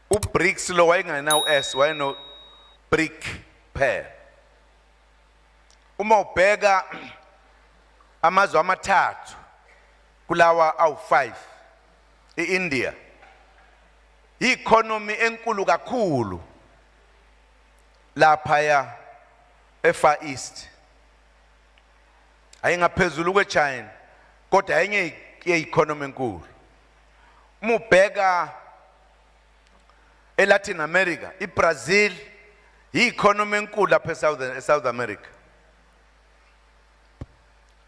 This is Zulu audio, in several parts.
UBRICS lo wayengenawo S, wayeno BRIC phela. Uma ubheka amazwe amathathu kulawa awu5, iIndia i-economy enkulu kakhulu lapha ya eFar East, ayingaphezulu kweChina, kodwa enye ye-economy enkulu. Uma ubheka eLatin America, iBrazil i-economy enkulu lapha eSouth America.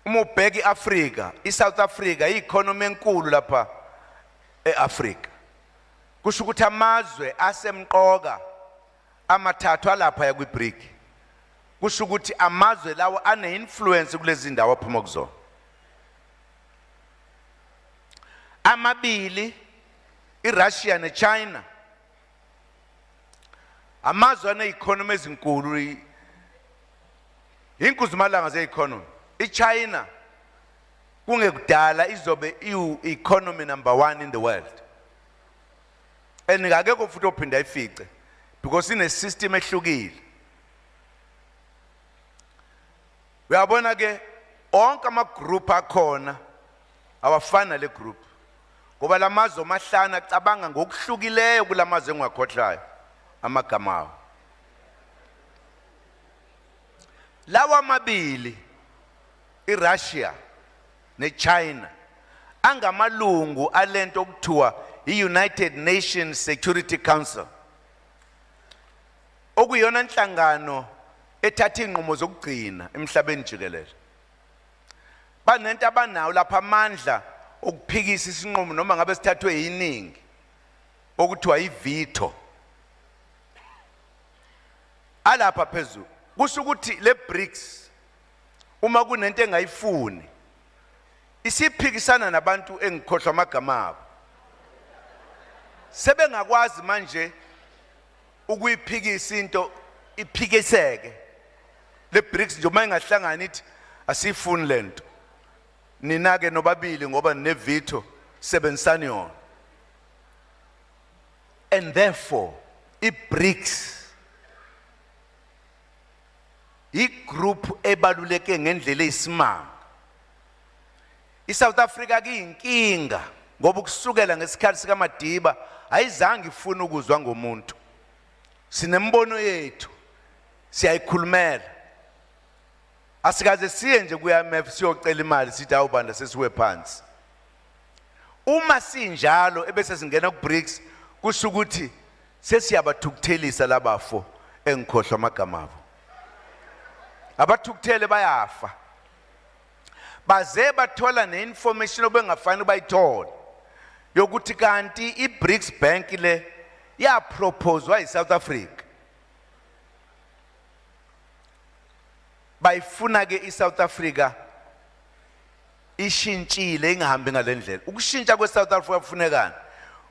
Uma ubheka iAfrika, iSouth Africa i-economy enkulu lapha eAfrika. Kusho ukuthi amazwe asemqoka amathathu alapha ya kwiBRIC, kusho ukuthi amazwe lawo ane-influence kulezi ndawo aphuma kuzona. Amabili, iRussia neChina, amazwe ane-economy ezinkulu, inkuzumalanga ze-economy. iChina kungekudala izobe iyu-economy number 1 in the world, and akekho futhi ophinda ayifice because ine system ehlukile. Uyabona ke onke ama group akhona awafana le group, ngoba lamazwe omahlanu acabanga ngokuhlukileyo kulamazwe engwakhohlayo amagama awo. Lawa amabili, iRussia neChina, angamalungu alento okuthiwa iUnited Nations Security Council, okuyiyona nhlangano ethatha inqumo zokugcina emhlabeni jikelele. Banento abanawo lapha, amandla okuphikisa isinqumo noma ngabe sithathwe yiningi, okuthiwa iveto. Alapha phezulu kusho ukuthi le BRICS uma kunento engayifuni isiphikisana nabantu engikhohlwa amagama abo, sebengakwazi manje ukuyiphikisa into iphikiseke. Le BRICS nje uma ingahlangana ithi asifuni lento, nina ke nobabili ngoba neveto sebenzisani yona. And therefore iBRICS igroup ebaluleke ngendlela eyisimanga. ISouth Africa kuyinkinga ngoba ukusukela ngesikhathi sikaMadiba ayizange ifune ukuzwa ngomuntu. Sinembono yethu, siyayikhulumela. Asikaze siye nje ku-IMF siyocela imali sithi awubanda sesiwe phansi. Uma sinjalo ebese singena ku-BRICS, kusho ukuthi sesiyabathukuthelisa labafo engikhohlwa amagama abo. Abathukuthele bayafa. Baze bathola neinformation obengafanele bayithole yokuthi kanti iBRICS Bank le yaproposewa yiSouth Africa. Bayifuna ke iSouth Africa ishintshile, ingahambi ngalendlela. Ukushintsha kweSouth Africa kufunekani?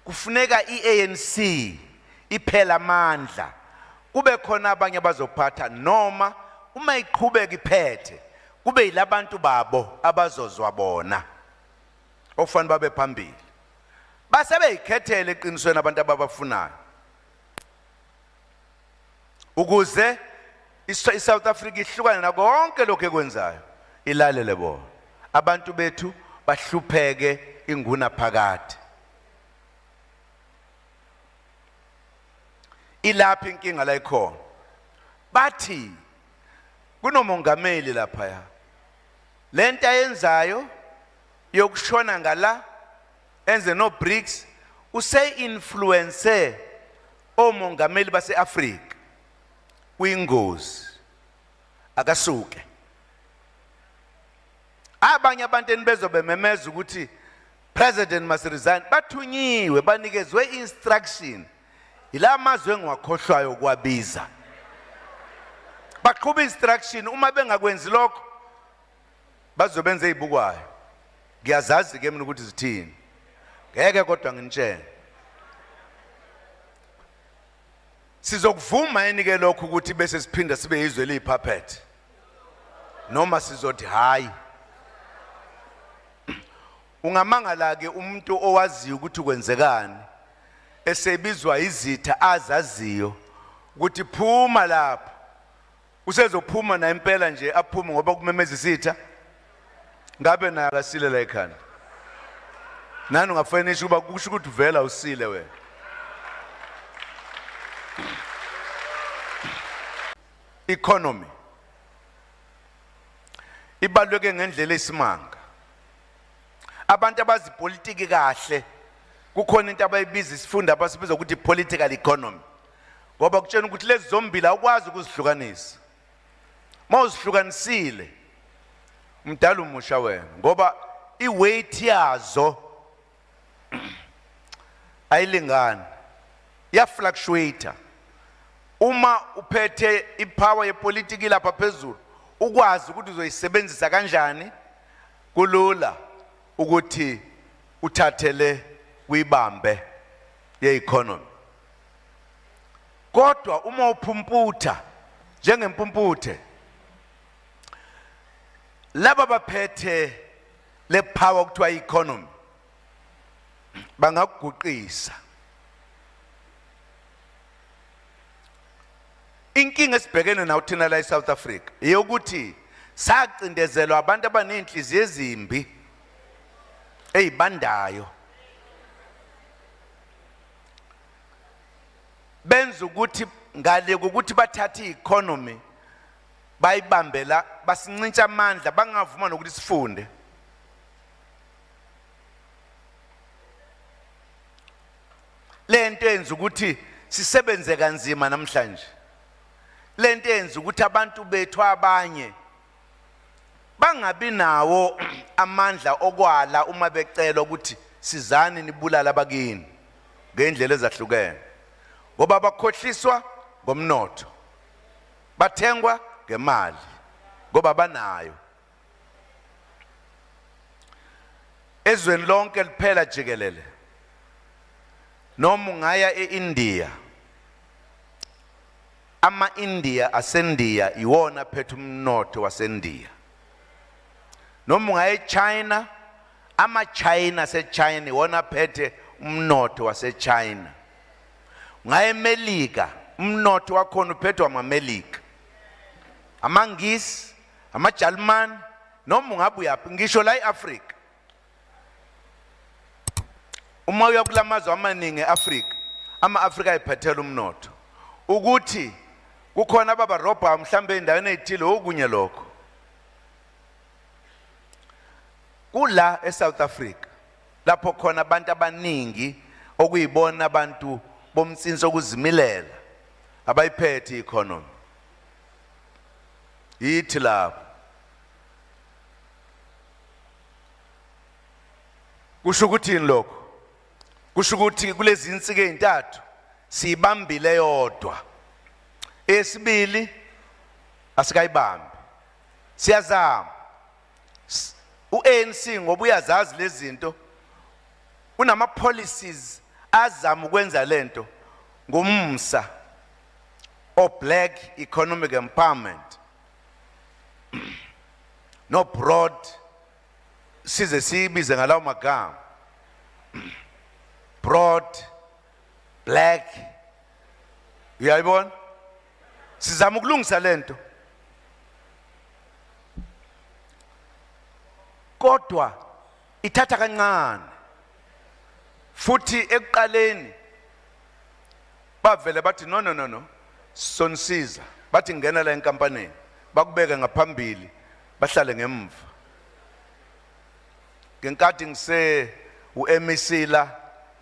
Kufuneka iANC iphela amandla, kube khona abanye abazophatha, noma uma iqhubeka iphethe kube yilabantu babo abazozwa bona okufanele babe phambili. Base beyikhethele eqinisweni abantu ababafunayo ukuze iSouth Africa ihlukane nako konke lokho ekwenzayo, ilalele bona. Abantu bethu bahlupheke inguna phakade. Ilapha inkinga la ikhona. Bathi kunomongameli lapha ya, lento ayenzayo yokushona ngala enze no BRICS, use influence omongameli baseAfrika. Kuyingozi, akasuke. Abanye abantu enibezobe memeza ukuthi president must resign, bathunyiwe, banikezwe instruction ila mazwe engiwakhohlwayo kwabiza, baqhuba instruction. Uma bengakwenzi lokho bazobenza ezibukwayo. Ngiyazazi ke mina ukuthi zithini, ngeke kodwa nginitshele. Sizokuvuma yini ke lokho ukuthi bese siphinda sibe izwe eliyipuppet, noma sizothi hayi? Ungamangala ke umuntu owaziyo ukuthi kwenzekani. Esebizwa izitha azaziyo ukuthi phuma lapho, usezophuma na impela nje aphume ngoba kumemeza isitha? Ngabe naye akasile la ekhanda? Nani ungafanisha ukuba kusho ukuthi vela usile wena. Economy ibaluleke ngendlela esimanga. Abantu abazipolitiki kahle kukhona into abayibiza isifunda abasibiza ukuthi political economy, ngoba kutshena ukuthi lezi zombili awukwazi ukuzihlukanisa. Uma uzihlukanisile umdala umusha wena, ngoba iweight yazo ayilingani, iyafluctuate. Uma uphethe ipower yepolitiki lapha phezulu, ukwazi ukuthi uzoyisebenzisa kanjani, kulula ukuthi uthathele kuyibambe ye-economy. Kodwa uma uphumputha njengempumputhe, laba baphethe le power kuthiwa economy bangakuguqisa. Inkinga esibhekene nayo thina la eSouth Africa eyokuthi sacindezelwa abantu abanenhliziyo ezimbi ezibandayo, benza ukuthi ngale kokuthi bathathe i-economy bayibambela, basincintsha amandla, bangavuma nokuthi sifunde. Lento yenza ukuthi sisebenze kanzima namhlanje, lento yenza ukuthi abantu bethu abanye bangabi nawo amandla okwala uma becelwa ukuthi sizani nibulala abakini ngendlela ezahlukene, ngoba bakhohliswa ngomnotho, bathengwa ngemali ngoba banayo. Ezweni lonke liphela jikelele, noma ungaya eIndia, ama-India aseNdiya iwona aphethe umnotho waseNdiya. Noma ungaya eChina, ama-China aseChina iwona aphethe umnotho waseChina. Ungaya eMelika, umnotho wakhona uphethwe amaMelika, amaNgisi, amaJalimani, noma ungabe uyaphi, ngisho la e-Afrika. Uma uya kulamazwe amaningi e-Afrika, ama-Afrika ayiphethela umnotho. Ukuthi kukhona ababarobhayo mhlawumbe ey'ndaweni ey'thile, okunye lokho. Kula eSouth Africa lapho khona abantu abaningi okuyibona abantu bomnsinsi okuzimilela abayiphethe i-economy. Yithi lapho. Kusho ukuthini lokho? Kusho ukuthi kulezi insika ezintathu siyibambile yodwa. Esibili asikayibambi. Siyazama. uANC ngoba uyazazi lezi zinto, unama policies azama ukwenza lento ngomsa o black economic empowerment no broad, size siyibize ngalawo magama, broad black, uyayibona? Sizama ukulungisa lento, kodwa ithatha kancane. Futhi ekuqaleni bavele bathi no no no no, sonisiza, bathi ngena la enkampanini, bakubeke ngaphambili, bahlale ngemva. Ngenkathi ngise uMEC la,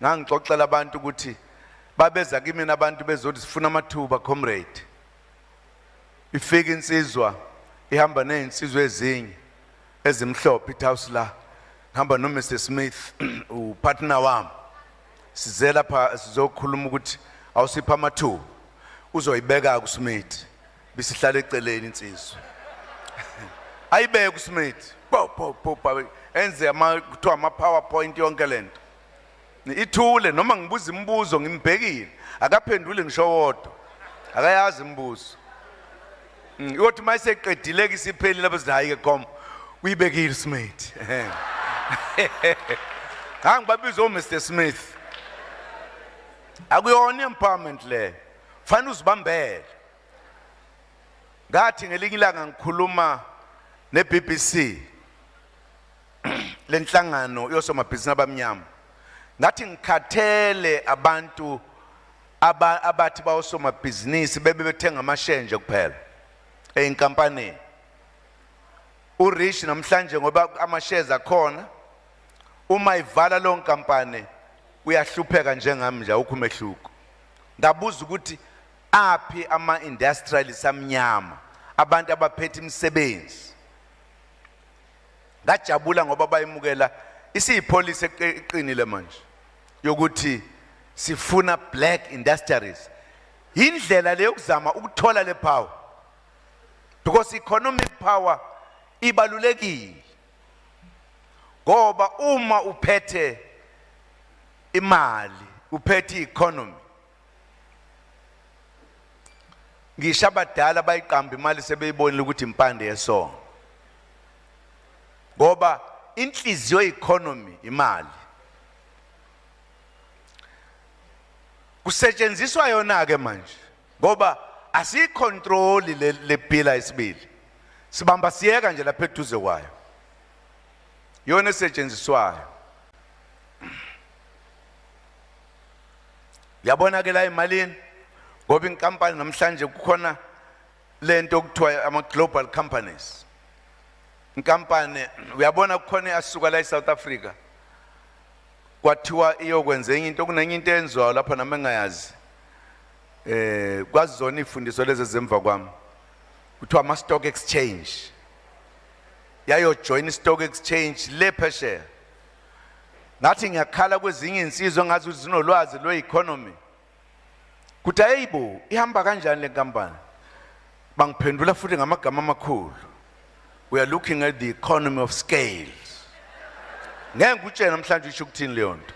ngangixoxela abantu ukuthi babeza kimi abantu bezothi sifuna amathuba comrade. Ifika insizwa ihamba nezinsizwa ezinye ezimhlophe, ithi house la ngihamba no Mr Smith upartner wami, size lapha sizokhuluma ukuthi awusipha amathuba. Uzoyibeka kuSmith, bisihlala eceleni insizwa, ayibeke uSmith, po po po, enze ama kuthiwa ama PowerPoint, yonke lento ithule. Noma ngibuza imibuzo ngimbhekile, akaphenduli ngisho wodwa, akayazi imibuzo. Iyothi uma iseqedile ke isiphelile lapho, sithi hayi ke kom, uyibekile Smith. Ngangibabiza o Mr Smith. Akuyona empowerment le, fanele uzibambele. Ngathi ngelinye ilanga ngikhuluma ne-BBC, lenhlangano yosomabhizinisi abamnyama, ngathi ngikhathele abantu abathi bawosomabhizinisi bebe bethenga amashare nje kuphela eyinkampanini. URich namhlanje ngoba ama-shares akhona, uma ivala leyo nkampani uyahlupheka njengami nje, awukho umehluko. Ngabuza ukuthi aphi ama-industrialists amnyama, abantu abaphethe imisebenzi. Ngajabula ngoba bayimukela, isiyipholisi eqinile manje yokuthi sifuna black industries. Indlela le yokuzama ukuthola le power, because economic power ibalulekile, ngoba uma uphethe imali uphethe economy. Ngisho abadala bayiqamba imali sebeyibonile ukuthi impande yesono, ngoba inhliziyo economy imali kusetshenziswa yona ke manje, ngoba asiyicontrol le pillar isibili, sibamba siyeka nje lapha eduze kwayo, yona esetshenziswayo. Uyabona ke la emalini, ngoba inkampani namhlanje kukhona lento okuthiwa ama global companies. Inkampani uyabona kukhona asuka la eSouth Africa, kwathiwa iyokwenza enye into, kunenye into enziwayo lapha nami engayazi, kwazona ifundiso lezi ezemva kwami, kuthiwa ama stock exchange. Yayo join stock exchange le phesheya. Ngathi ngiyakhala kwezinye insizwa ngazi ukuthi zinolwazi lwe-economy, kuthi ayibo ihamba kanjani le nkampani. Bangiphendula futhi ngamagama amakhulu, we are looking at the economy of scales. Ngeke ngikutshele namhlanje isho ukuthini leyo nto,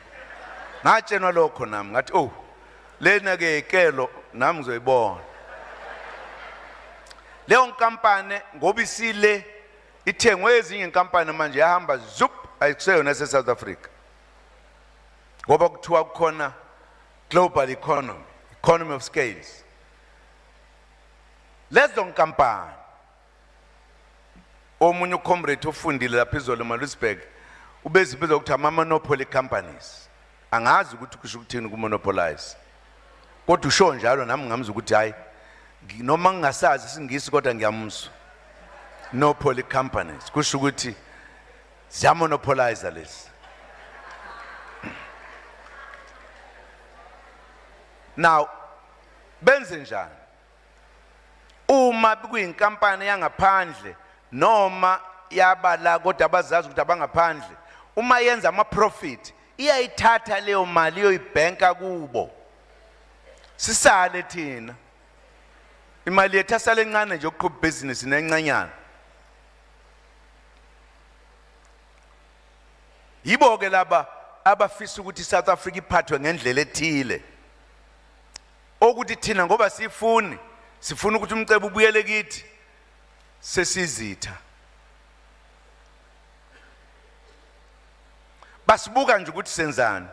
ngatshenwa lokho nami ngathi oh lena ke ikelo nami ngizoyibona leyo nkampani, ngoba isile ithengwe ezinye inkampani manje yahamba zup, ayikuseyona ese South Africa, ngoba kuthiwa kukhona global economy, economy of scales. Lezo nkampani, omunye ucomrade ofundile lapha izolo eMaritzburg ubezibiza ukuthi ama monopoly companies. Angazi ukuthi kusho ukuthini ku monopolize, kodwa usho njalo nami ngamza ukuthi hayi noma ngingasazi isingisi kodwa ngiyamuzwa. Monopoly companies kusho ukuthi ziyamonopolize lezi. Now benze njani uma kuyinkampani yangaphandle noma yabala kodwa abazazi ukuthi abangaphandle, uma yenza ama profit iyayithatha leyo mali iyoyibhenka kubo, sisale thina imali yethu asale encane nje ukuqhuba ibhizinisi nencanyana. Yibo ke laba abafisa ukuthi iSouth Africa iphathwe ngendlela ethile, okuthi thina ngoba sifuni sifuna ukuthi umcebo ubuyele kithi, sesizitha. Basibuka nje ukuthi senzani.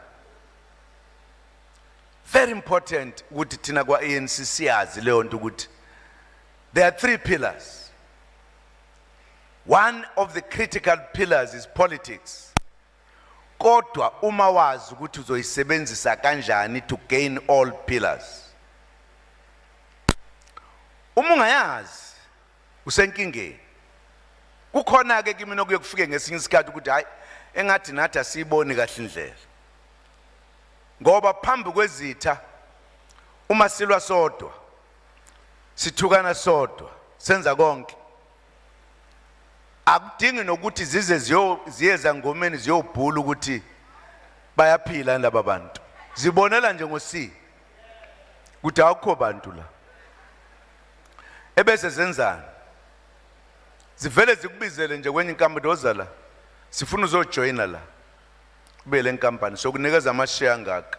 Very important ukuthi thina kwa ANC siyazi leyo nto ukuthi there are three pillars. One of the critical pillars is politics. Kodwa uma wazi ukuthi uzoyisebenzisa kanjani to gain all pillars. Uma ungayazi usenkingeni. Kukhona ke kimi nokuye kufike ngesinye isikhathi ukuthi hayi engathi nathi asiyiboni kahle indlela. Ngoba phambi kwezitha uma silwa sodwa, sithukana sodwa, senza konke. Akudingi nokuthi zize ziyeza ngomeni ziyobhula ukuthi bayaphila laba bantu. Zibonela nje ngosi ukuthi akukho bantu la. Ebese zenzani? Zivele zikubizele nje kwenye inkampani, woza la, sifuna uzojoyina la kube le nkampani, sokunikeza amasheya angaka.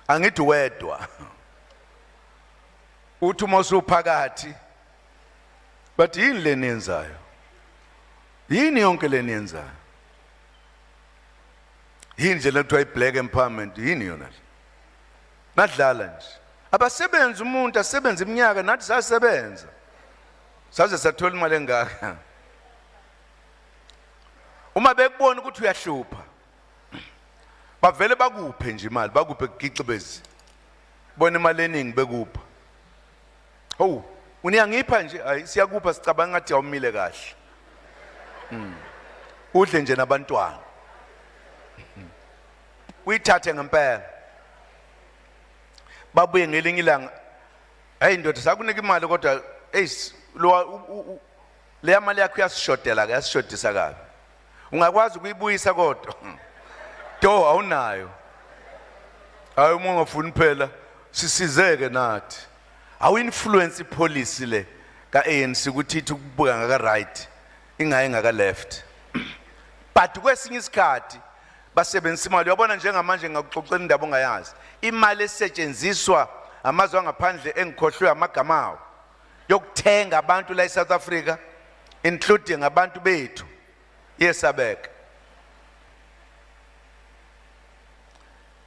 Angithi wedwa uthi uma usuphakathi but yini le niyenzayo, yini yonke le niyenzayo, yini nje lethiwa i-black empowerment, yini yona le? Nadlala nje. Abasebenzi, umuntu asebenze iminyaka, nathi sasebenza saze sathola imali engaka. Uma bekubona ukuthi uyahlupha, bavele bakuphe nje imali, bakuphe kugixibezi, bona imali eningi bekupha. Hawu, uniyangipha nje, hayi siyakupha, sicabanga ngathi awumile kahle. Udle nje nabantwana, uyithathe ngempela. Babuye ngelinye ilanga, hey ndoda, sakunika imali kodwa hey lo leya mali yakho iyasishodela ke, yasishodisa kabi, ungakwazi ukuyibuyisa kodwa do awunayo. Hayi, uma ungafuni phela sisizeke nathi. Awu influence policy le ka ANC ukuthi ithi ukubuka ngaka right ingayi ngaka left, but kwesinye isikhathi basebenzisa imali. Uyabona njengamanje ngakuxoxela indaba ongayazi, imali esetshenziswa amazwe angaphandle engikhohlwe amagama awo yokuthenga abantu la eSouth Africa, including abantu bethu, yesabeka.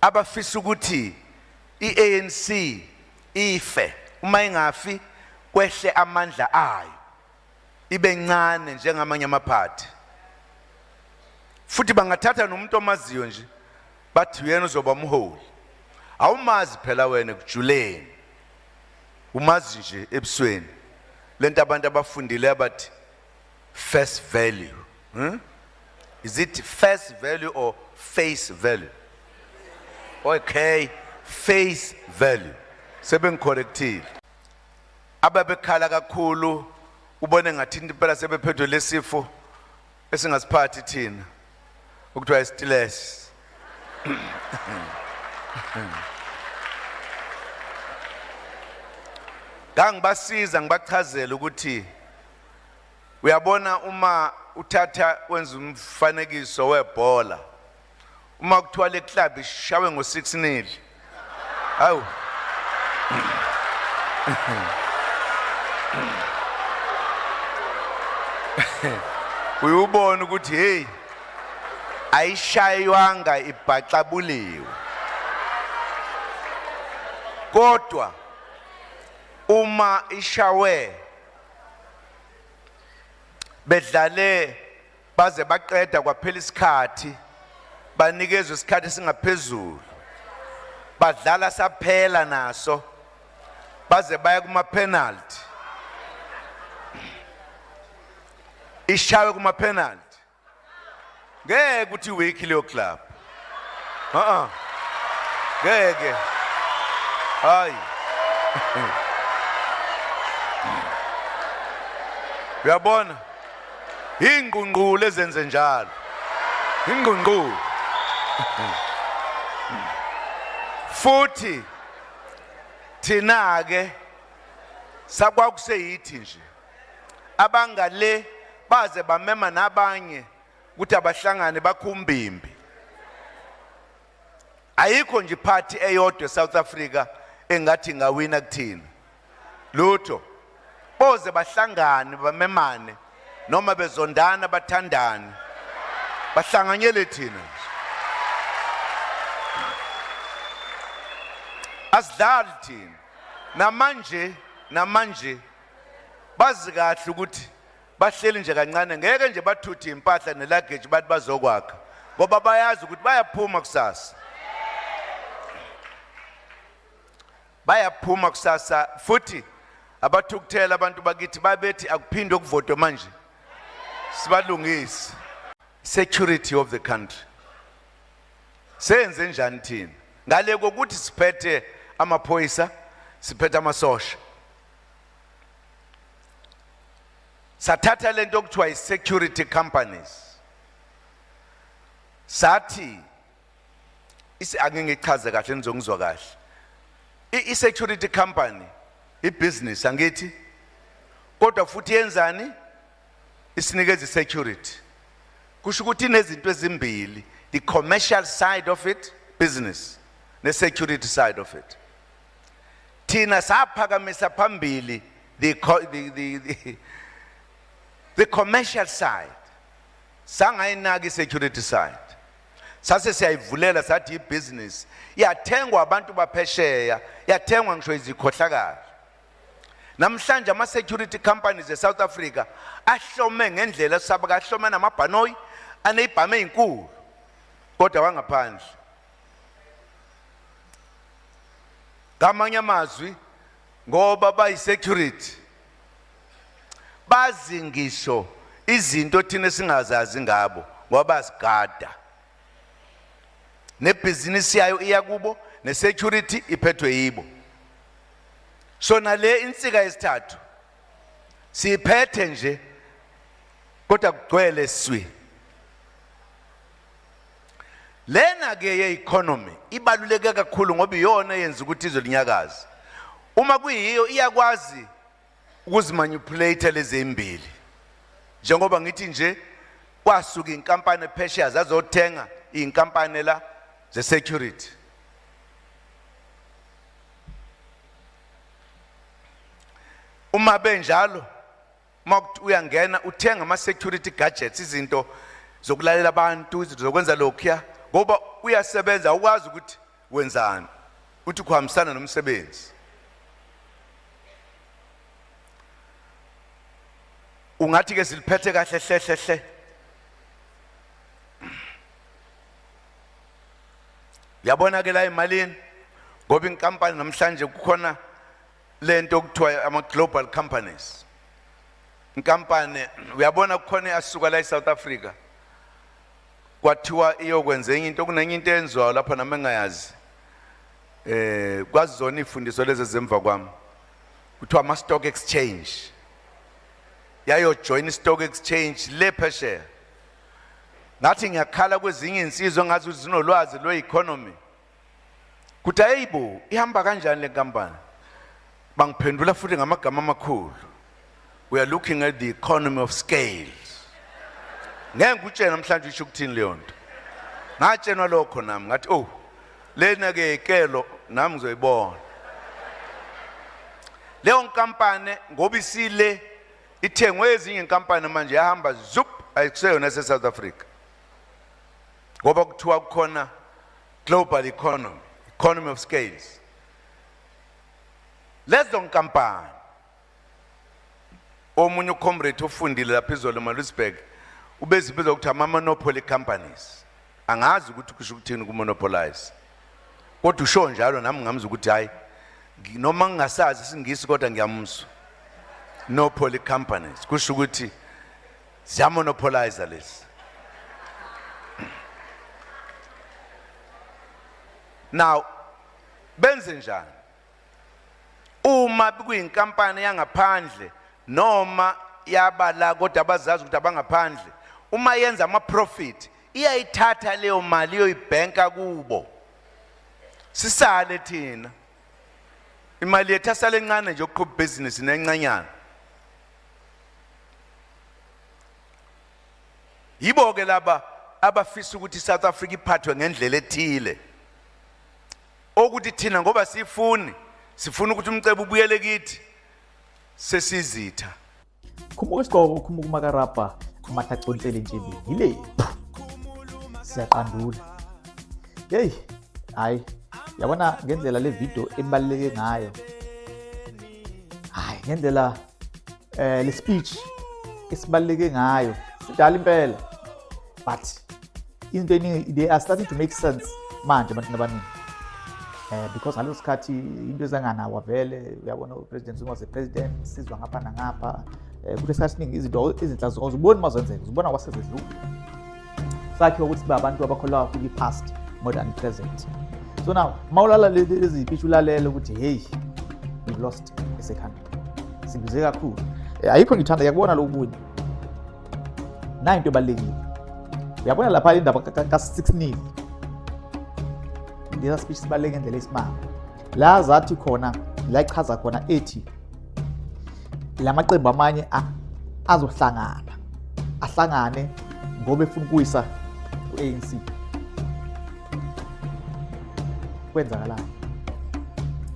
Abafisa ukuthi iANC ife, uma ingafi kwehle amandla ayo, ibe ncane njengamanye amaphathi. Futhi bangathatha nomuntu omaziyo nje, bathi uyena uzoba umholi. Awumazi phela wena ekujuleni, umazi nje ebusweni. Lento abantu abafundile abathi first value, Is it first value or face value? Okay, face value, sebengicorrectile. Ababekhala kakhulu, ubone ngathi impela sebephethwe lesifo esingasiphathi thina ukuthiwa isitilesi. Ngangibasiza ngibachazela ukuthi uyabona uma uthatha wenza umfanekiso webhola, uma kuthiwa le club ishawe ngo-6 nil, hawu, uyubona ukuthi hey, ayishaywanga, ibhaxabuliwe. Kodwa uma ishawe bedlale baze baqeda, kwaphela isikhathi, banikezwe isikhathi esingaphezulu, badlala saphela naso, baze baya kuma penalty, ishawe kuma penalty, ngeke ukuthi weak leyo club. A ngeke, hayi, uyabona ingqungqulu ezenze njalo, ingqungqulu. Futhi thina ke sakwakuseyithi nje abangale baze bamema nabanye ukuthi abahlangane bakhumbimbi. Ayikho nje iphathi eyodwa eSouth Africa engathi ingawina kuthina, lutho. Boze bahlangane bamemane, noma bezondana bathandane, bahlanganyele thina nje. Asidlali thina namanje, namanje bazi kahle ukuthi bahleli nje kancane, ngeke nje bathuthe impahla neluggage bathi bazokwakha, ngoba bayazi ukuthi bayaphuma kusasa, bayaphuma kusasa. Futhi abathukuthela abantu bakithi babethi akuphinde ukuvotwa manje, sibalungise. Security of the country, senze njani thina ngale kokuthi siphethe amaphoyisa, siphethe amasosha? Sathatha lento okuthiwa i-security companies, sathi ake ngichaze kahle nizongizwa kahle. I-security company ibusiness angithi, kodwa futhi yenzani? Isinikeza i-security. Kusho ukuthi inezinto ezimbili, the commercial side of it, business, ne-security side of it. Thina saphakamisa phambili the commercial side, sangayinaki i-security side. Sase siyayivulela sathi ibhizinisi yathengwa abantu baphesheya, yathengwa ngisho izikhohlakali. Namhlanje ama security companies eSouth Africa ahlome ngendlela esaba kahlome namabhanoyi anezibhamu ezinkulu kodwa wangaphandle. Ngamanye amazwi ngoba bayi-security bazi ngisho izinto thina esingazazi ngabo ngoba bayasigada nebhizinisi yayo iya kubo nesecurity iphethwe yibo. So nale insika yesithathu siyiphethe nje kodwa kugcwele swi. Lena ke ye-economy ibaluleke kakhulu ngoba iyona eyenza ukuthi izwe linyakaze. Uma kuyiyo iyakwazi ukuzimanipulate lezi ezimbili. Njengoba ngithi nje kwasuka inkampani phesheya zazothenga inkampani la ze security. Uma benjalo uma uyangena uthenga ama security gadgets, izinto zokulalela abantu, izinto zokwenza lokhuya, ngoba uyasebenza awukwazi ukuthi wenzani, uthi kuhambisana nomsebenzi. Ungathi ke siliphethe kahle hle hle hle. Uyabona ke la emalini, ngoba inkampani namhlanje kukhona lento okuthiwa ama global companies. Inkampani uyabona kukhona eyasuka la eSouth Africa kwathiwa iyokwenza enye into, kunenye into eyenziwayo lapha nami engayazi. Kwazi zona ifundiso lezi ezemva kwami. Kuthiwa ama stock exchange. Yayo join stock exchange le phesheya. Ngathi ngiyakhala kwezinye insizwa ngazi ukuthi zinolwazi lwe-economy. Kuthi hayibo ihamba kanjani le nkampani? Bangiphendula futhi ngamagama amakhulu. We are looking at the economy of scale. Ngeke ngikutshele namhlanje isho ukuthini leyo nto. Ngatshenwa lokho nami ngathi oh lena ke ikelo nami ngizoyibona. Leyo nkampani ngoba isile ithengwe ezinye inkampani manje yahamba zup ayikuseyona ese South Africa. Ngoba kuthiwa kukhona global economy, economy of scales. Lezo nkampani omunye ucomrade ofundile lapha izolo eMaritzburg ubezibiza ukuthi ama monopoly companies. Angazi ukuthi kusho ukuthini ku monopolize. Kodwa usho njalo nami ngamza ukuthi hayi noma ngingasazi isingisi kodwa ngiyamuzwa. Monopoly companies kusho ukuthi ziyamonopolize lezi. Now benze njani? Uma kuyinkampani yangaphandle noma yabala kodwa abazazi ukuthi abangaphandle, uma yenza ama profit iyayithatha leyo mali iyoyibhenka kubo. Sisale thina imali yethu asale encane nje ukuqhuba business nencanyana. Yibo ke laba abafisa ukuthi iSouth Africa iphathwe ngendlela ethile. Okuthi thina ngoba sifuni sifuna ukuthi umcebo ubuyele kithi sesizitha. Khumuka isigqoko, khumuka umakarabha, amathe aconsele entshebeni. Yile. Siyaqandula. Hey, hayi. Yabona ngendlela le video ebaluleke ngayo. Hayi, ngendlela le speech esibaluleke ngayo. Sidala impela. But into eningi they are starting to make sense manje ebantwini abaningi. Because ngaleso sikhathi into ezanganawa vele uyabona uPresident Zuma was a president, sizwa ngapha nangapha. Kulesi sikhathi esiningi izinto ezinhla uzibona uma zenzeka, uzibona kwasezedlule. Sakhiwa ukuthi sibe abantu abakholwa kakhulu i-past more than present. So now mawulala lezi speech ulalele ukuthi hey, we've lost as a country. Sibize kakhulu. Ayikho ngithanda ngiyakubona lokunye. Nayi into ebalulekile. Uyabona lapha indaba ka 6-0. Lesa speech sibaluleke ngendlela esimanga. La zathi khona, la ichaza khona ethi lamaqembu amanye azohlangana. Ahlangane ngoba efuna ukuyisa ku-ANC. Kwenzakalani?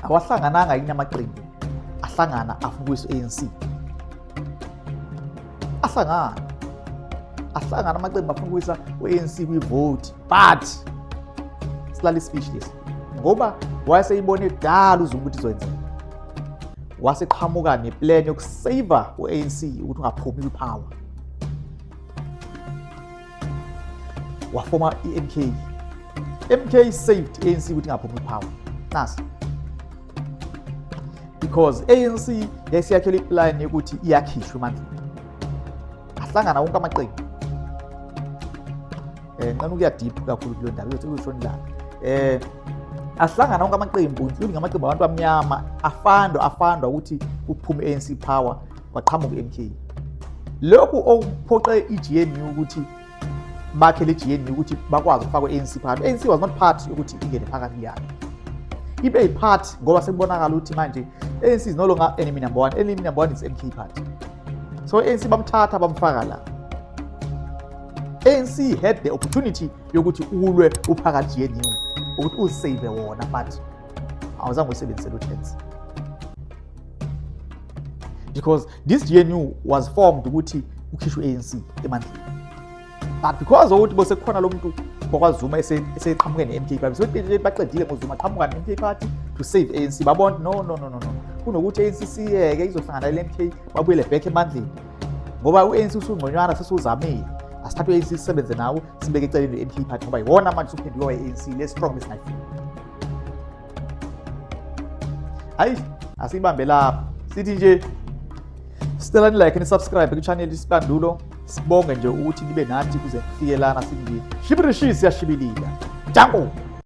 Awahlangananga yini amaqembu ahlangana afuna ukuyisa u-ANC? Ahlangana. Ahlangana amaqembu afuna ukuyisa u-ANC kwi-vote, but silala ispeech lesi ngoba wayeseyibone kudala uZuma ukuthi izoyenzeka. Waseqhamuka neplan yokusave u-ANC ukuthi ungaphumi kwi-power. Wafoma i-MK. MK saved ANC ukuthi ingaphumi kwi-power. Nasi. Because ANC yayisiyakhela iplan yokuthi iyakhishwa emandleni. Ahlangana wonke amaqembu. Nqena ukuya deep kakhulu kuleyo ndaba, iyothi kushona ilanga. Ahlangana wonke amaqembu, including amaqembu abantu amnyama, afandwa ukuthi kuphume ANC power, kwaqhamuka i-MK. Lokhu okuphoqe i-GNU ukuthi bakhe le GNU ukuthi bakwazi ukufaka i-ANC phakathi. ANC was not part yokuthi ingene phakathi yayo. Ibe yi-part ngoba sekubonakala ukuthi manje ANC is no longer enemy number one. Enemy number one is MK party. So ANC bamthatha bamfaka la. ANC had the opportunity yokuthi ulwe uphakathi GNU ukuthi uzisave wona, but awuzange uyisebenzise lo chance. Because this GNU was formed ukuthi ukhishwe ANC emandleni. But because ukuthi bese kukhona lo muntu wakwaZuma eseqhamuke ne-MK Party, so baqedile ngoZuma, qhamuka ne-MK Party to save ANC. Babona no no no no no, kunokuthi ANC siyeke izohlangana le-MK babuyele back emandleni, ngoba u-ANC usungconywana sesuzamile, asithathe u-ANC sisebenze nawo sibeke eceleni le-MK Party ngoba iwona manje usuphenduke wa-ANC le strong lesingayifuni. Hayi, asibambe lapho, sithi nje sicela ni like ni subscribe ku-channel Isibandulo. Sibonge nje ukuthi nibe nathi kuze kufike lana, sithi nje shibirishi siyashibilika. Danko.